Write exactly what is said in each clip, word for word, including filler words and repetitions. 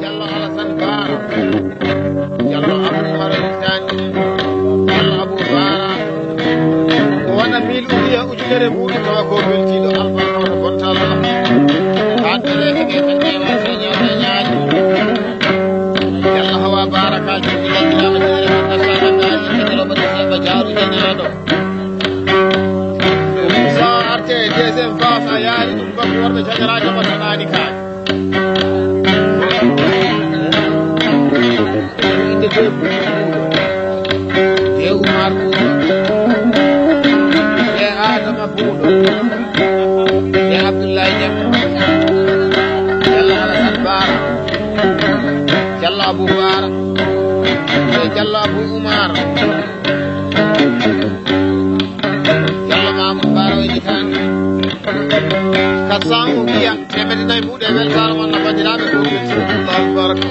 Jallo Alasan Baara. Jallo Abdou Umar Sani. Jallo Abou Baara. Ko wona mil uhiya ujunere mbuuɗi tawa ko weltiiɗo albarka wata bonta Allah. Haɗɗereede nde tan ƴeewa saña sañaani. Jallo Hawa Baara kaldi gila gila ma jere ma kasa ma gaali kelo ma seba jaaru janaaɗo. Sa arte e deuxième phase a yaari ɗum bakki worɓe cañaraajo ma tanaani kaay. Inde de Buuɗo Buuɗo, de Umar Buuɗo, de Adama Buuɗo, de Abdullahi Jam, Jallo Alasan Baara, Jallo Abu Baara, de Jallo Abu Umar. Yalla Mamoudou Bara o yiɗi tan. Quatre cent o wiya, teemedde nayi mbuuɗe weltaare mon, no banndiraaɓe ko welti. Allahu baraka.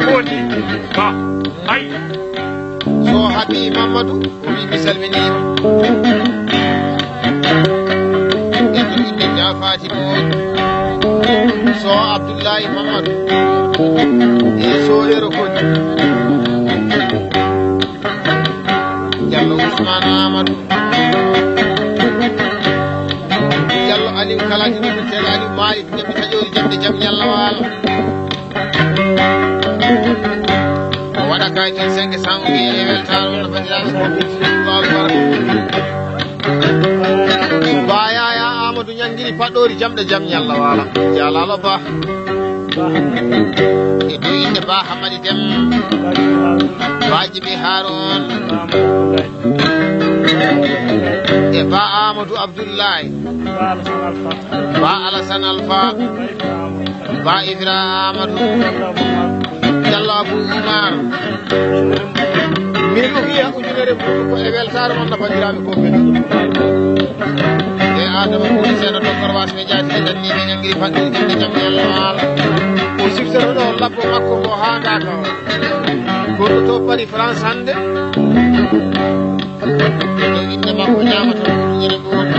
Koodi, ba, ay. So Habi Mamadou, o wi mi salminiima. E to inde Jaafaati ɗo. So Abdullahi Mamadou. E so Yero Koodi. Jallo Ousmane Amadou. Jallo Aliou Kala, ino ɓe teela Aliou Malick, ñebbi taƴoori jamde jam ñalla waalo. O waɗa kay tan cinq cent o wiye e weltaare walla banndiraaɓe ko ɓe Tuubaaɓe Bara. Ba Yaya Amadou Ñanngiri Paɗɗoori jamɗe jam ñalla waalo. Jaalalo Ba. E dow innde Ba Hamadi Dem, Ba Jibi Haroun, e Ba Amadou Abdoulaye, Ba Alassane Alpha, Ba Ibra Amadou, Diallo Abou Oumar. Min Ruhiya ujunere mbuuɗu ko e weltaare mon, no banndiraaɓe ko ɓe. E Adama Koli Seeɗa Doktor Wasɓe Jaati e Danni ɓe Ñanngiri Faɗɗiri Kende Jam Yalla Maal. O siftoto ɗo labbo makko ngo haa ngaaka o. Gonɗo to Paris France hannde. E ɗo innde makko ñaamata ko ujunere mbuuɗu.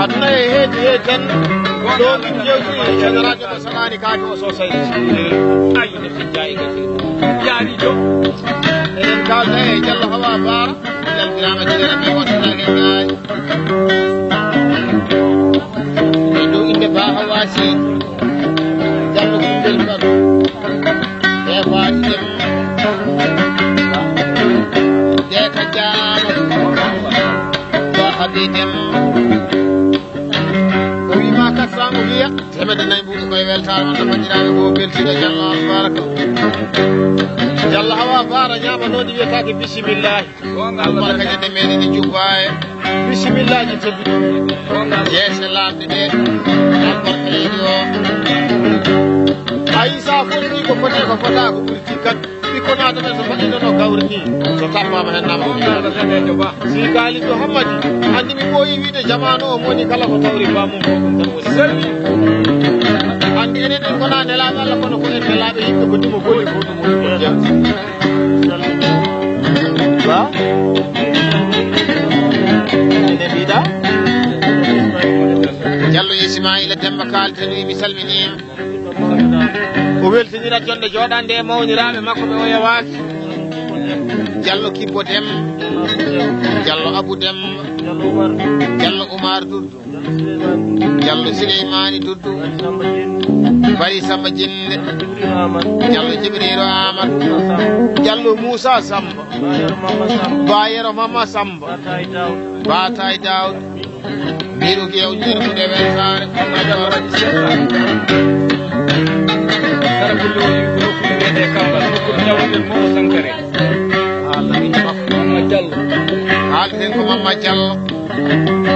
Aduna e heedi heedi tan. Ɗo min jewtiri e Général Sanaani kaake o sosay. Ayi, no sijja e gasi. Yaari jo. Eɗen kaalda e Jallo Hawa Baara. Jalbiraama jigara men wattanaake ngaay. E dow innde Ba Hawa Si. Jallo Kumbel Ba. E Faati Dem. De ka jaama. Ba Habi Dem. O wi ma quatre cent o wiya. Teemedde nayi mbuuɗi koye weltaare mon, no banndiraaɓe ko beltiiɗo Jallo Albarka. Jallo Hawa Baara ñaama noon ɗi wiyetaake bisimillahi. Albarka ñande meeɗen e jubbaye. Bisimillahi tedduɗo. Jeese laaɓɗe ɗe. Albarka leydi o. A yii sa foti ni ko foti ko fota ko ɓuri tikkat. Ɓikkon Adama en so mbaɗino no gawri ni, so tappaama heen nama. Si kaaliɗo Hammadi, anndi mi ɓooyi wiide jamaanu o moni kala ko tawri bamum ko ɗum tan woni. Selli. Anndi enen en ngonaa nelaaɓe Allah, kono ko en nelaaɓe yimɓe ko dimo goli ko ɗum woni ko jawdi. Ba? Ene mbiɗa? Jallo Ismaila Demba Kal Tanui, mi salminiima. O weltinirat jonde jooɗande e mawniraaɓe makko ɓe o yawaaki. Jallo Kibbo Dem, Jallo Abu Dem, Jallo Umar Duddu, Jallo Sileymaani Duddu, Bari Samba Jinde, Jallo Jibriiru Aamadu, Jallo Muusa Samba, Bayero Mama Samba, Batay Daawda. Mbiɗo ko yewtere ɗum e weltaare. Kala ko lowli ko nokku men wiyetee Kambal, nokku jawɗel Momo Sankare. Haalden ko Mamma Diallo. Haalden ko Mamma Diallo.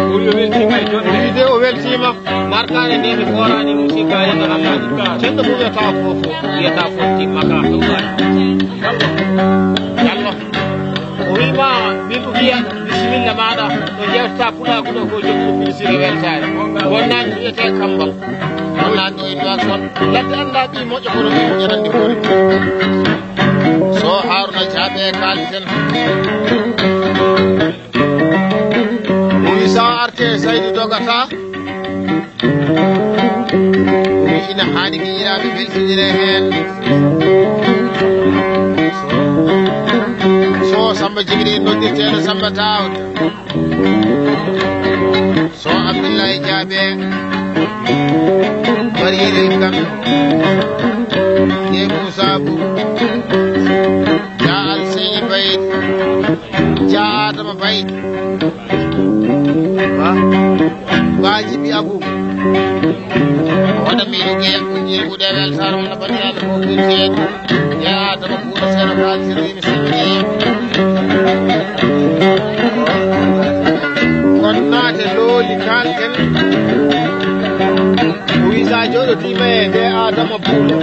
O wi o weltiima e jonde. O wi de o weltiima. Narkaare nde mi foorani ɗum si ka yetta Hammadi. Cenɗo mum wiyata fof, wiyata fof timmaka. Diallo. O wiima, min ɗum wiya, bisimilla maaɗa, ɗo jeewtata pulaagu ɗo ko jogii ɗum ministre weltaare. Wonnaani wiyetee Kambal. Wonnaani ɗo e Nouakchott. Ladde anndaa ɓii moƴƴo kono ɓii moƴƴo nandi hoore. So Haruna Jaabe kaaliten. O wi sa arte Saydu dogata. Ina haani giñiraaɓe mbeltindire heen. So Samba Jibril noddirteeɗo Samba Taawda. So Abdullahi Jaabe. Bariire kam. E Muusa Buru. Jaa Alseyni Baydi. Jaa Adama Baydi. Ba. Baaji bi Abu. Wona mi ɗo gel ko jeegude weltaare wona banndiraaɓe fof ɗum jeeɗi. Jeyaa dama kuuɗo seeɗa ko alsirri mi salmini. Kon naate looli kalten. O wii sa jooɗotiima e nde Adama Buulo.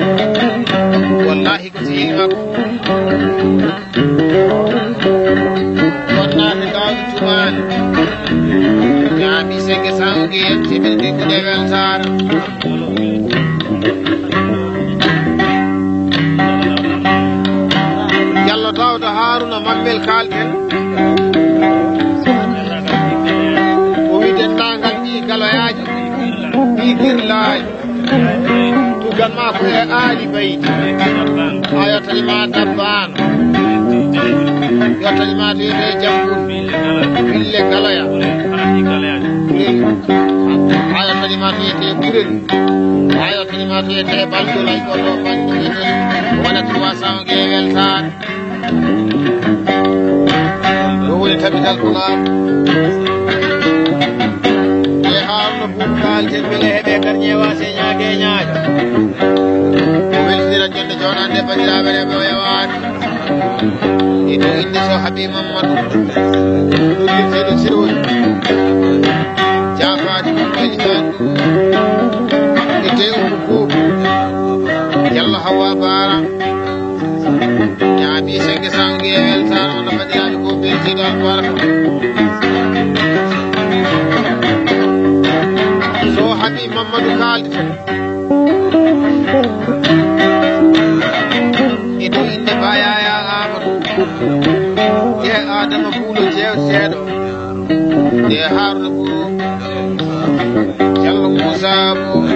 Wallahi ko sehil makko. Kon naate gawɗo tumaani. Ñaami senge sawge yettimin ɗiggude weltaare. Jallo tawɗo Haruna Mammel kalten. O wi denndaangal ɓii galoyaaji, ɓii girlaaji. Tugan ma ko e aali bayti. A yottani ma dabbaan. Yottani ma to yete jambun. Bille galoya. A yottani ma to yete burel. A yottani ma to yete balɗo lay ko to bangi. Wona trois cents ge weltaare. Ɗo woni tabital ko laamu. E Haruna Buubu Kaal Jembele heɓe kar ñeewa se ñaage e ñaajo. O weltinira jonde jooɗande banndiraaɓe rewɓe o yawaani. E to inde so Habi Mamadou. Ɗo yetteɗo sirwoni. Jaafaati ɗum waɗi tan. E te Umu Buubu. Yalla Hawa Baara. Ñaami senge sange weltaare wona banndiraaɓe ko beltiiɗo albarka. So Habi Mamadou kaaldi. E to innde Ba Yaya Amadou. E Adama Buulo jeewteeɗo. E Haruna Buulo. Jallo Muusa Buulo.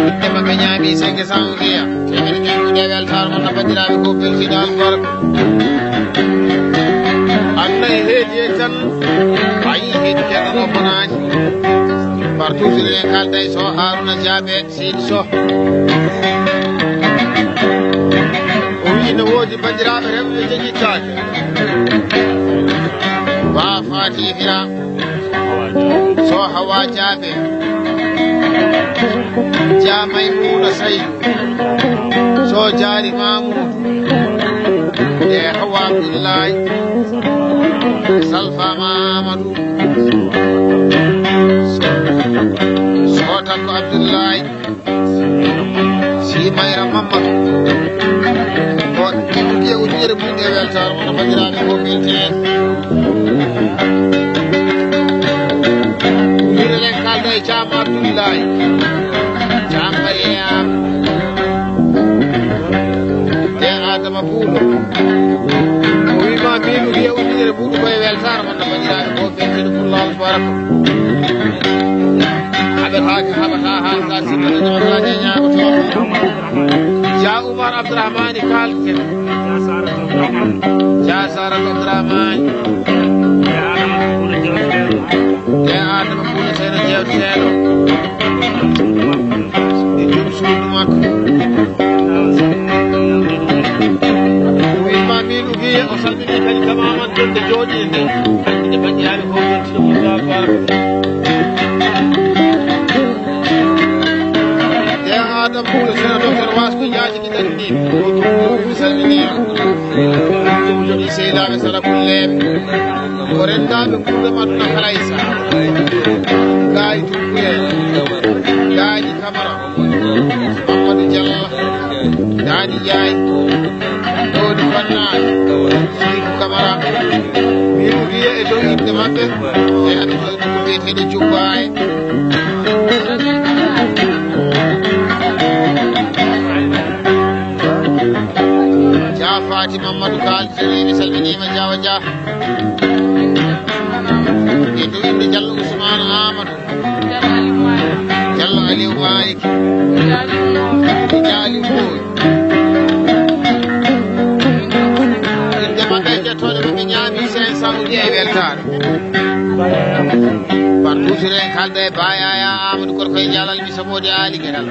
Innde maɓɓe ñaami senge sange. Temen ɓe weltaare mon no banndiraaɓe ko beltiiɗo albarka. Anna e heedi e tan. A yii heedi keɗɗo no bonaani. Partout so eɗen kaalda e so Haruna Jaabe. Seydi Soh. O wiyi no woodi banndiraaɓe rewɓe ɓe njeñittaake. Ba Fati Hira. So Hawa Jaabe. Jaa Maymuna Saydu. So Jaari Mamudu. E Hawa Abdullahi. Salfa Mamadu. So Takko Abdullahi. Si Mayra Mamadou. Ko ɗiɗi e ujunere buuɗe weltaare wona banndiraaɓe ko belti en. Mbirɗen kaalda e Caam Abdullahi. Caam Mariama. E Adama Buulo. O wiima miilu wiye ujunere buuɗu koye weltaare wona banndiraaɓe ko belti en. Allahu akbar. Haɓataake, haɓata, haɓata, siɓɓata, ñamataake, ñaamatoo. Ya Umar Abdurrahmani, kaalten. Ya Sarat Abdurrahmani. Ya Adama Buulo Seyno jeewteteeɗo. E jom suudu makko. O wiima miilu wiye, o salmini kadi tamaman jonde jooɗiinde. Ande banndiraaɓe fof yonti ɗo Moussa Ba. E Adam Buulo Seyno Docteur Wasko Jaaji ɗi ɗanni. Ɗum salmini. Ɗum jogii seydaaɓe sara bulleeɓe. Ko renndaaɓe kuuɗe Maduna Falaysa. Gaayi Tumbuyel. Gaayi Kamara. Mamadou Diallo. Daadi Njaay. Ɗooni Fannaaɓe. Sidiku Kamara. Min wiya e dow innde maɓɓe. E aduna ko wiyeteeɗo Jubbaay. Jaa Faati Mamadou Kaal Sirri, mi salminiima, Jaawa Jah. E dow innde Jallo Ousmane Amadou. Jallo Aliou Malick. Jaali Mbooj. Inde maɓɓe e jettooɗe maɓɓe ñaami cinq cent uji e weltaare. Partuuji ren kalda e Ba Yaya Amadou Gorko e Jalal mi Samoodi Aali Geɗal.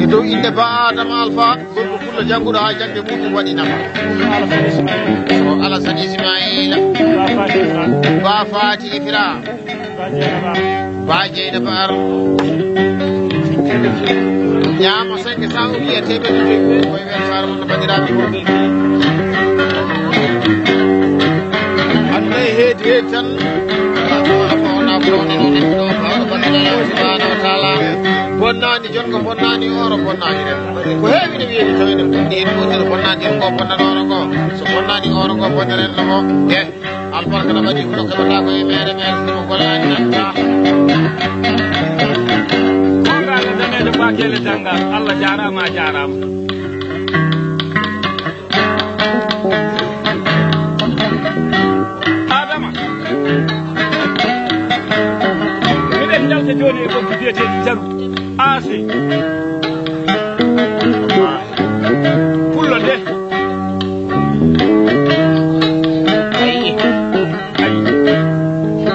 E dow inde Ba Adama Alfa, gorko pullo jannguɗo haa jaŋde muɗum waɗi nafa. Ko Alasan Ismaila. Ba Fati Ifra. Ba Jeynaba Ar. Ñaama cinq cent uji e teemeɗɗe joyi koye weltaare mon no banndiraaɓe wonɓe. Hannde heedi heedi tan. Wona ko woni ɗo neɗɗo ɗo, bawɗo banndiraaɓe Allah subhanahu wa taala. Bonnaani jonngo, bonnaani ooro, bonnaani rewɓe. Ko heewi no wiyeede tawi no bonndi en, bonndi no bonnaani ngo, bonnaani ooro ngo. So bonnaani ooro ngo, bonnaani rewɓe ngo. Albarka no waɗi ko keɓata ko e mere mere, simo gollaani natta. Gonga no daneede Ba Kelle Dangal, Allah jaaraama, a jaaraama. Adama. Miɗen njalta jooni e ɓoggi biyeteeɗi jaru. Aasi. Pullo de.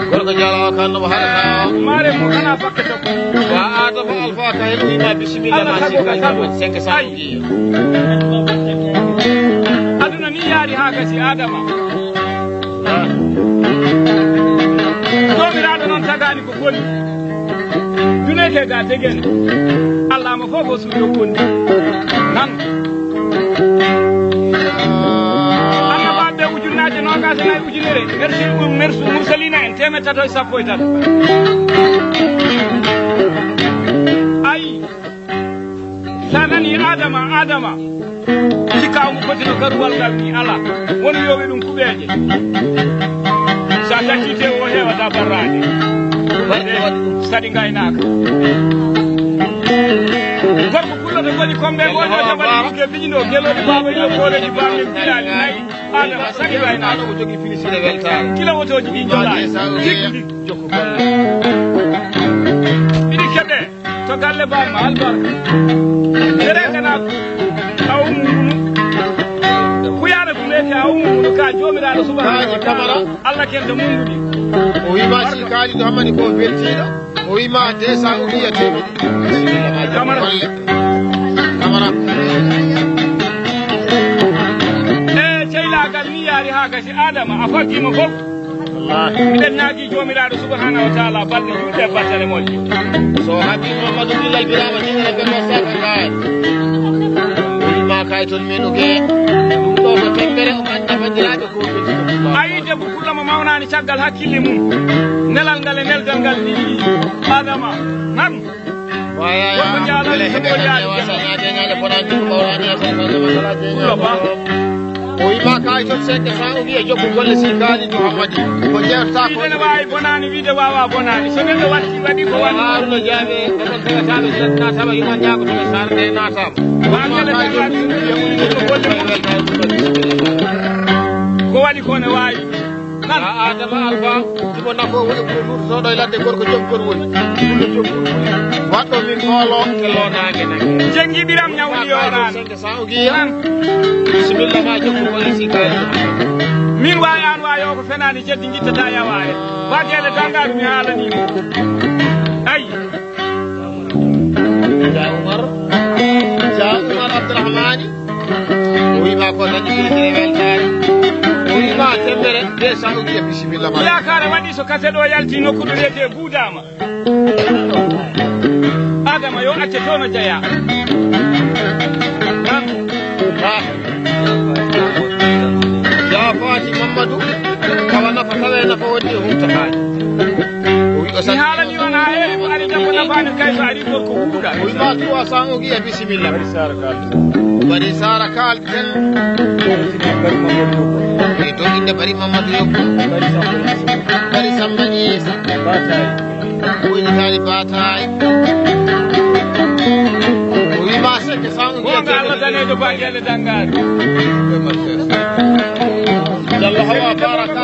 Gorko Jalawa kan no mo haɗata o. Mare mo kana pakke to. Wa Adama Alfa ka heɓi ma bisimilla ma sika cinq cent. Aduna ni yaari haa gasi Adama. Joomiraaɗo noon tagaani ko boni. Duneke ga tegen. Allah mo fof o suuɗo kondi. Nan. Annabaaɓe ujunnaaje noogaas e nayi ujunere. Merci, merci, mursalina en teemeɗɗe tato e sappo e tato. Ayi. Sa nani Adama, Adama, sikka omo foti no garuwal ngal ni ala. Woni yowi ɗum kuɓeeje. Sa taccite o hewata barraade. Saɗi ngaynaaka. Gorko pullo to goni kombe woni o jaɓani ɓiɓɓe biñi ɗo gelooɗi baaba yo kooreji baamin pilaali nayi. Adama saɗi ngaynaaka. Kila wotooji ɗi jolaani. Jikku ndi. Miɗi keɓe. To galle bamma albarka. Ere kana a ummunu. Kuyana kulete a ummunu ka jomiraɗo subhanahu wa ta'ala. Allah ken da mundudi. O wima si kali do hamani ko beltiɗo. O wima de sa umiya te. Kamara. Kamara. E ceylagal ni yari ha gasi Adama a faddima fof. Miɗen naagi joomiraaɗo subhanahu wa taala balɗe juutɗe e battane moƴƴe. So Habib Mamadou Bilal Birama Jinere ɓe mo saka kaari. Wima kay toon min o gee. Ɗum ɗo ko tembere o ganda bandiraɓe ko. Ayi debbo pullo mo mawnani caggal hakkille mum. Nelal ngal e neldal ngal ni Adama nan. Waya wele heɓe kadi wasa naade ñaade fotani ɗum mawrani e kadi fotani masala jeña. Pullo ba. O wima kay toon cinq cent o wiya jokku golle si kaali to hammadi ko jeerta ko. Wiide ne wawi bonani wiide wawa bonani so neɗɗo watti waɗi ko woni. Haruna jaabe oɗon tagataɓe natama yuma ñaago to sar de natama. Wangele dagati ko golle mum. Ko waɗi ko ne wawi. Nan. A Adama Alfa jimo nafo woni ɓuro luutotoɗo e ladde gorko joom kor woni. Ɓuro joom kor woni. Waɗɗo min moolo e lonaange nange. Jenngi ɓiram ñawli yoran. Sa o giya. Nan. Bisimilla ma jokku ko isi kaali. Min wawi an wayo ko fenani jeddi gittata yawaye. Batele dangaru mi haalani. Ay. Ja Umar. Ja Umar Abdourahmani. O wima ko dañi ɗum ene weltaani. O wima tembere de sa o giya bisimilla ma. Yakare waɗi so kase ɗo yalti nokku ɗo wiyete Buudama. Adama yo acce to no jeya. Tan. Ah. Ya Faati Mammadu, kawa nafa tawe nafa woni e humta haali. O wi o mi haalani on ha heewi ko ari tan ko nafaani kay so ari gorko huuɗa. O wi ma trois cents o giya bisimilla. Bari Sara Kal. Bari Sara Kal ten. E to inde Bari Mamadou Yokko. Bari Samba Issa. Woni tali batay. O wi ma seke cent o giya. Wonga Allah danejo ba gelle dangare. Jalla hawa baraka.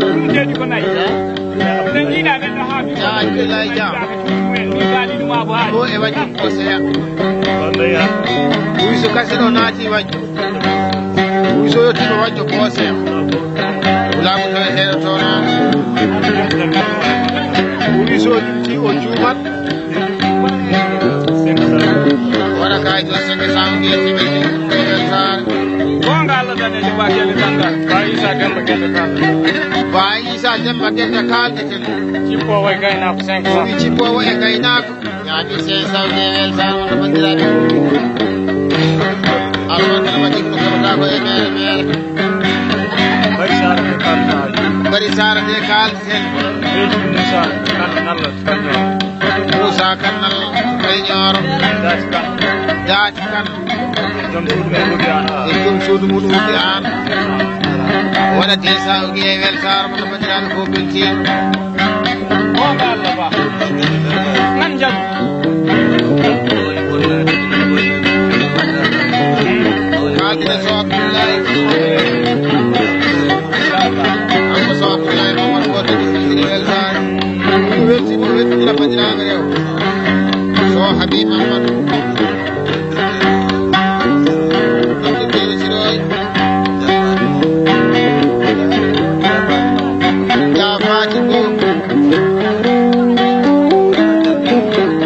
Ɗum deedi ko nayi. Ɓe njiiɗa ɓen no haaɓi. Jaa, alhamdulillahi, jaa. Min kaali ɗum abo haaɓi. Ko e waɗi ko seya. Wallay ha. Wi so kasi ɗo naati waɗi. Wi so yottiima waɗi ko seya. Wulaagu tawi heɗotono. Wi so juuti o juumat. Waɗa kay to cinq cent mille. Goonga Allah daneejo ba gelle tangal. Ba Isa Demba gelle tangal. Ba Isa Demba gelle kalde ten. Cippoowo e gaynaako cinq cent. Wi cippoowo e gaynaako. Yaani cinq cent mille weltaama no banndiraaɓe. Allah no waɗi ko kaɓata ko e mere mere. Bari Sara de kalde. Bari Sara de kalde. Moussa Kane Nalla Kane. Moussa Kane Nalla Kane Nioro. Daati Kane. Daati Kane. Joom suudu men woni aan. E joom suudu mum woni aan. Waɗa desa o wiye weltaare mo no banndiraaɓe ko belti. Goonga Allah ba. Nan jam. Alkine Sow Abdoulaye. Abba Sow Abdoulaye Momar Goto Jibril Elzar. Weltima, weltima bandiraɓe rewo. Sow Habib Amadou. Abdou Delo Siroy. Jafati Boum.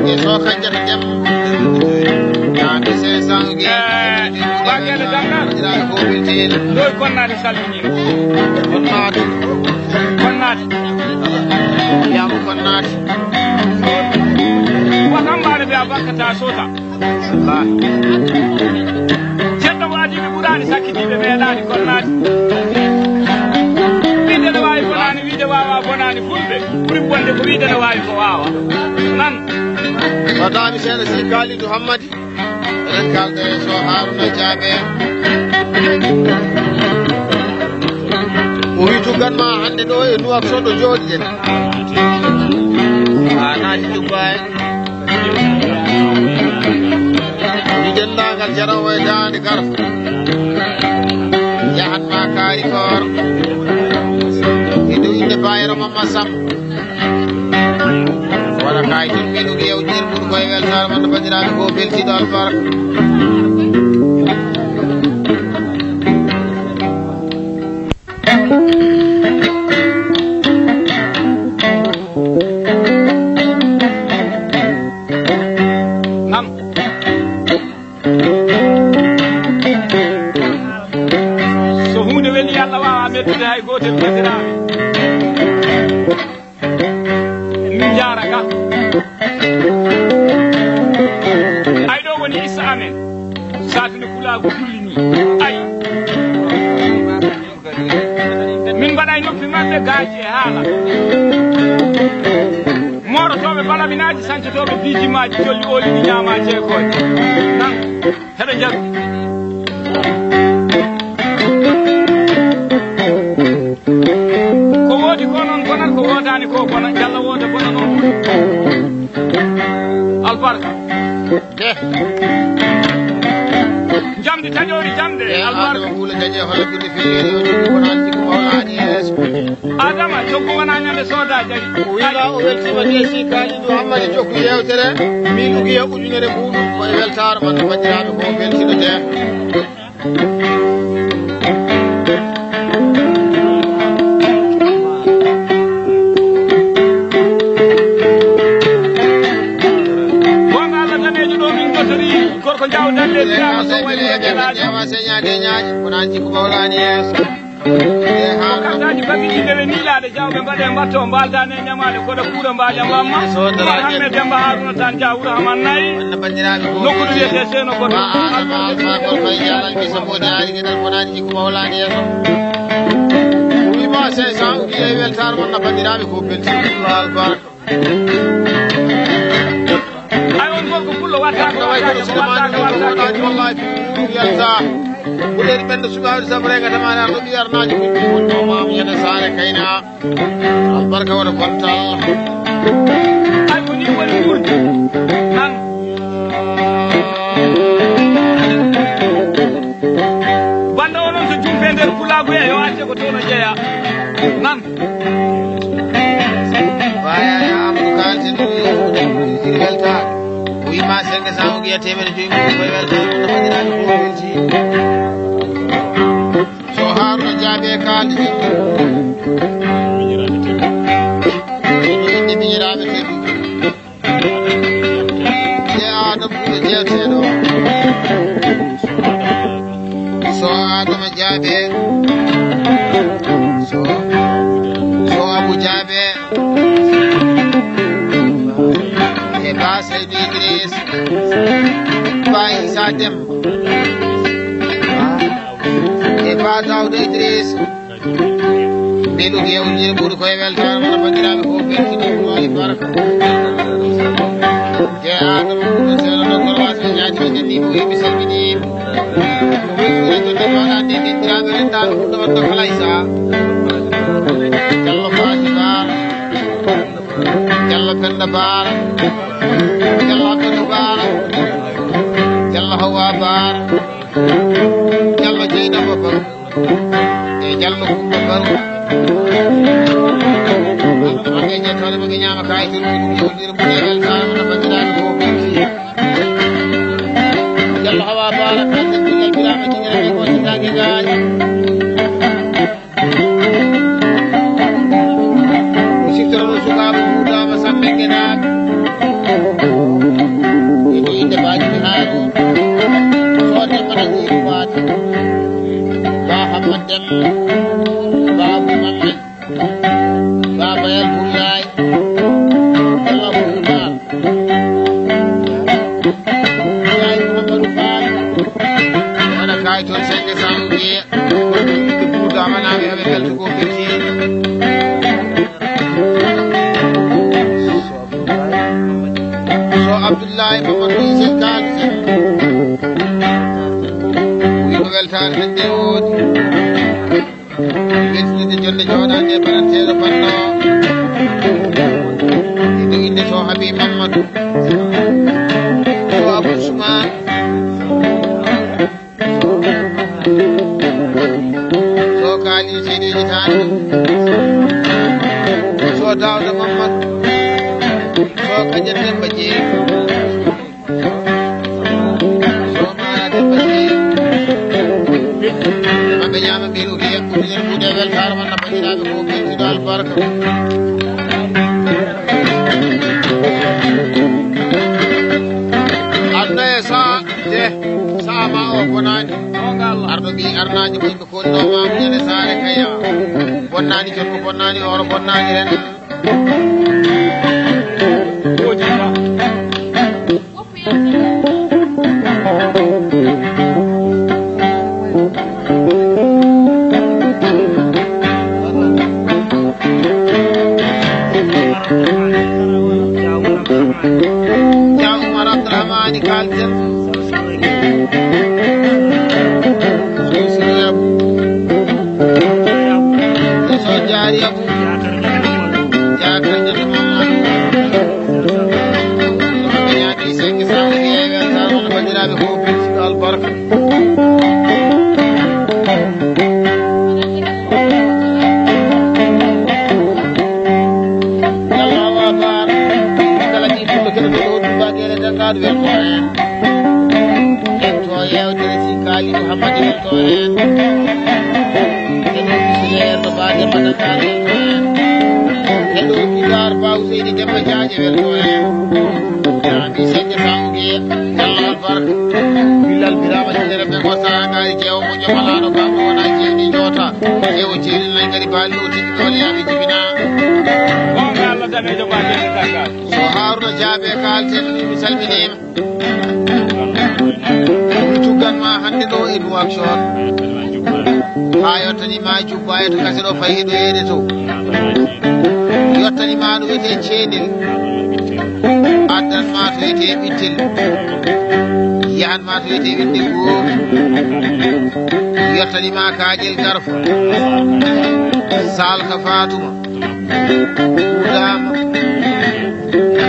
E Sow Kadiata Dem. Jami cinq cents. Eh, Baguel Dangana. Ɗo e Konnaade salminiima. Konnaade. Konnaade. Yaama Konnaade. Wakambaane mbiya bakkata sota. Wallaahi. Ceerno mo adii ɓe ɓuraani sakkitiiɓe meeɗaani Konnaade. Wiide ne waawi bonaani, wiide waawaa bonaani, fulɓe ɓuri bonde ko wiide ne waawi ko waawaa. Nan. Wataami seeɗa si Kalidou Hammadi. Eɗen kaalda e Sow Haruna Jaabe. O wi tuggan ma hannde ɗo e Nouakchott ɗo jooɗiɗen. Haanaaji Dubai. O wi denndaangal Jaraw e Daande Garfa. Yahan ma kaari koor. E dow innde Bayero Mamma Sam. Wala kay tun mbiɗo ƴeew ƴermuɗo koye weltaare mon no banndiraaɓe ko beltiiɗo albarka. Nam. So huunde weli, Alla waawaa mettude hay gootel, banndiraaɓe. Min njaara ka. Ay, ɗo woni issa amen. Saatude pulaagu julli ni. Ay. Min mbaɗa e noppi maɓɓe gaaji e haala. Moorotooɓe balaminaaji, sancotooɓe bijimaaji, jolli ooli ɗi ñaama jeegooje. Nan, heɗo njaru. Ko woodi ko noon bonat, ko woodaani ko bonat, Yalla wooda bona noon ɓuri. Albarka. Jamdi taƴoori jamde, e albarka. Adama Wula Dañe hola binde fiyeri o jogii ko naan jikko mawɗo aadi yeeso. Adama, jokku wona ñande sooda jari. O wiima o weltiima de si Kalidou Hammadi jokku yeewtere. Min ugiya ujunere mbuuɗu ko e weltaare mon no banndiraaɓe ko weltiino de. Goonga Allah daneejo ɗo min dottori gorko jawdande. Seydi Ɓe Jeewa, Seydi Ɓe Jeewa, Seydi Ɓe Jeewa, Seydi Ɓe Jeewa, ko naan jikko mawɗo aadi yeeso. Ko kartaaji baɗɗiɗi ndewe niilaade, jawɓe mbaɗe mbatto, mbaaldaane e ñamaale, koɗa kuura mbaali am wamma. Umar Hammet Demba Haruna Tan Jawuro Haman Nayi. Nokkudu wiyetee Seeno Goto. Alfa Gol Fay Jalan Kisa Modi Ari Gedal Bonani Jikku Mawlani Yeso. Wima cinq cents uji e weltaare mon na banndiraaɓe ko belti. Albarka. Ay, on gorko pullo wattaaka, wattaaka, wattaaka, wattaaka. Wallahi, yalta. Buleri ɓen ɗo suɓaade sabu rega tamani arɗo ɓi arnaaji ko ɗum woni ɗo maamu ñande saare kayna. Albarka wona bontal. Ay, ko ni woni ɓurdi. Nan. Banda onon so jumpe nder pulaagu e yo acce ko toon o jeeya. Nan. Waya ya Amadou Kaltin ɗum iri weltaare. O wima cinq cents o giya teemedde joyi mum koye weltaare ɗum no banndiraaɓe fof welti. So Haruna Jaabe Kaltin. Inde miñiraaɓe tedduɓe. Nde Adama Guro jeeteɗo. So Adama Jaabe. So, so Abu Jaabe. E Ba Seydi Idris. Ba Isa Dem. E Ba Dawda Idris. Min ɗum yewtidde ɓuri koye weltaare mon, banndiraaɓe fof, beltinii mo e barka. Jeyaa ɗum ko ɗum seeɗa ɗo, kono waasa ñaaji ɓe ndenndi mo, heɓi salminiima. Ko weltira jonde ko alaa nde dendiraaɓe renndaaɓe ɗum ɗo waɗno kala e sahaa. Jallo Faati Baara, Jallo Penda Baara, Jallo Abdou Baara, Jallo Hawa Baara. Jeynaba Ba e Jallo Kumba Ba. Ɓe ƴettode ɓe ñaama kaye tun ɗum yewdira mo e weltaare mo no banndiraaɓe fof ɓe. Jallo Hawa Baara kan tan ɗum yaltiraama tinere ɓe ko tinnaage gaari. O siftora ɗo sukaaɓe Fuutaama Sambe Ngenaaɓe. E to innde Baaji Haaji. Soodde mana Jiiru Faati. Ba Hammat Dem. Ba Abu Mamman. Ba Bayal Bullaay. Ba Abu Umar. Yaay Muhammadu Faal. Wona kaay toon senge Samba Gueye. Ko ɗum ɓe Fuuta manaaɓe heɓe belto ko belti. So Abdoulaye Mamadou Ise Kane. Ko yimɓe weltaare tan nde woodi. Ɓesnitde jonde jooɗaande e baɗanteeɗo fanno. Ido innde to Habib Mamadou. To Abou Souma. To Kali Seydi Jitaani. To Daouda Mamadou. To Kadia Demba Jeeri. Maɓɓe ñaama mbiɗo wiya kuɗiɗen kuuɗe weltaare mon naɓɓaniraaɓe fof ɓe jiɗo albarka. Aduna e saha de saha ma o bonaani. Arɗo mbi arnaaji ko yimɓe koɗinoo ma muñane saare kaya. Bonnaani jot ko bonnaani hooro bonnaani ren. Ya Umar Abdurrahmani Kalten. Sojaari Abu. Yaakaar Albarka. Yalla wa bar. Kala ɗi fulɓe keɗoto ɗo, Dumbaaɓe e Dankaaɗo welto heen. Welto yewtere si Kaalidu Hammadi welto heen. Keɗo Bisileer to Baaje Madakaari welto heen. Keɗo Gidaar Ba Useyni Demba Jaaje welto heen. Jaabi seeɗa Samba Gueye, Yalla albarka. Bilal Birama Jidere ɓe ko saha ngaari jeewo mo jomalano ba mo wona jeeni jota. Jeewo jeeni lay ngari bali o tigi ɗo liyaɓe jibina. Gonga Allah danejo ba jeeni kaka. So Haruna Jaabe kalten mi salminima. Ɗum tuggan ma hannde ɗo e Nouakchott. Haa yottani ma jubba e to kase ɗo fayi ɗo yeede to. Yottani ma ɗo wiyetee Ceenel. Addan ma to wiyetee Ɓittel. Yahan ma to wiyetee Winde Goomi. Yottani ma Kaaƴel Garfa. Salka Fatuma. Wuudaama.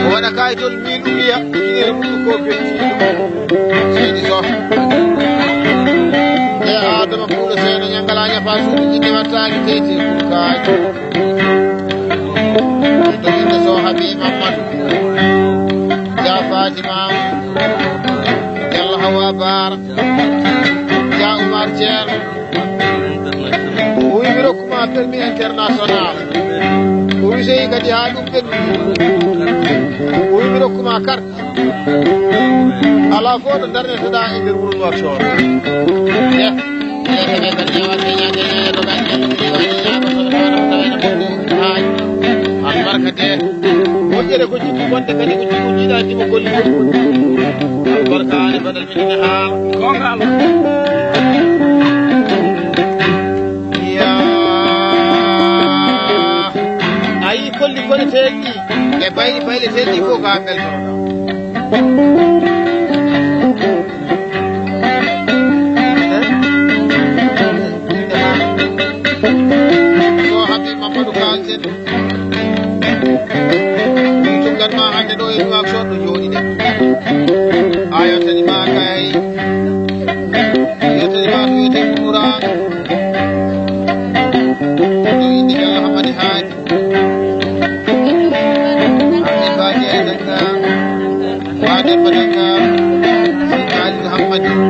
O waɗa kaayitol min uliya, ine ɗum ko bettiiɗo. Seydi Soh. E Adama Puulo Seeɗa ñanngala ñafa suudu jinne wattaaki keyti kurkaaji. Ɗum ɗo inde Soh Habib Mamadou. Ja Fatima. Yalla Hawa Baara. Ja Umar Ceerno. O wi mi rokkuma permis international. O wi so yehi kadi haa ɗum ɓenni. O wi mi rokkuma carte. Alaa fof ɗo darnetoɗa e nder wuro Nouakchott. Albarka de. Moƴƴere ko jikku bonde kadi ko jikku jiɗaji mo golli. Albarka ani baɗal minen e haala. Gonga Allah. Yaa. A yii kolli koneteeɗi ɗi e bayli bayleteeɗi ɗi fof ko a beltoroɗa. So Habib Mamadou Kalten. Ɗum tuggan ma hannde ɗo e Nouakchott ɗo jooɗi de. A yottani ma kay. Yottani ma to wiyetee Koumou Ɗo inde Bello Hammadi Haadi. Haadi Haadi e Dakar. Haadi Hammadi Dakar. Seydi Aliou Hammadi.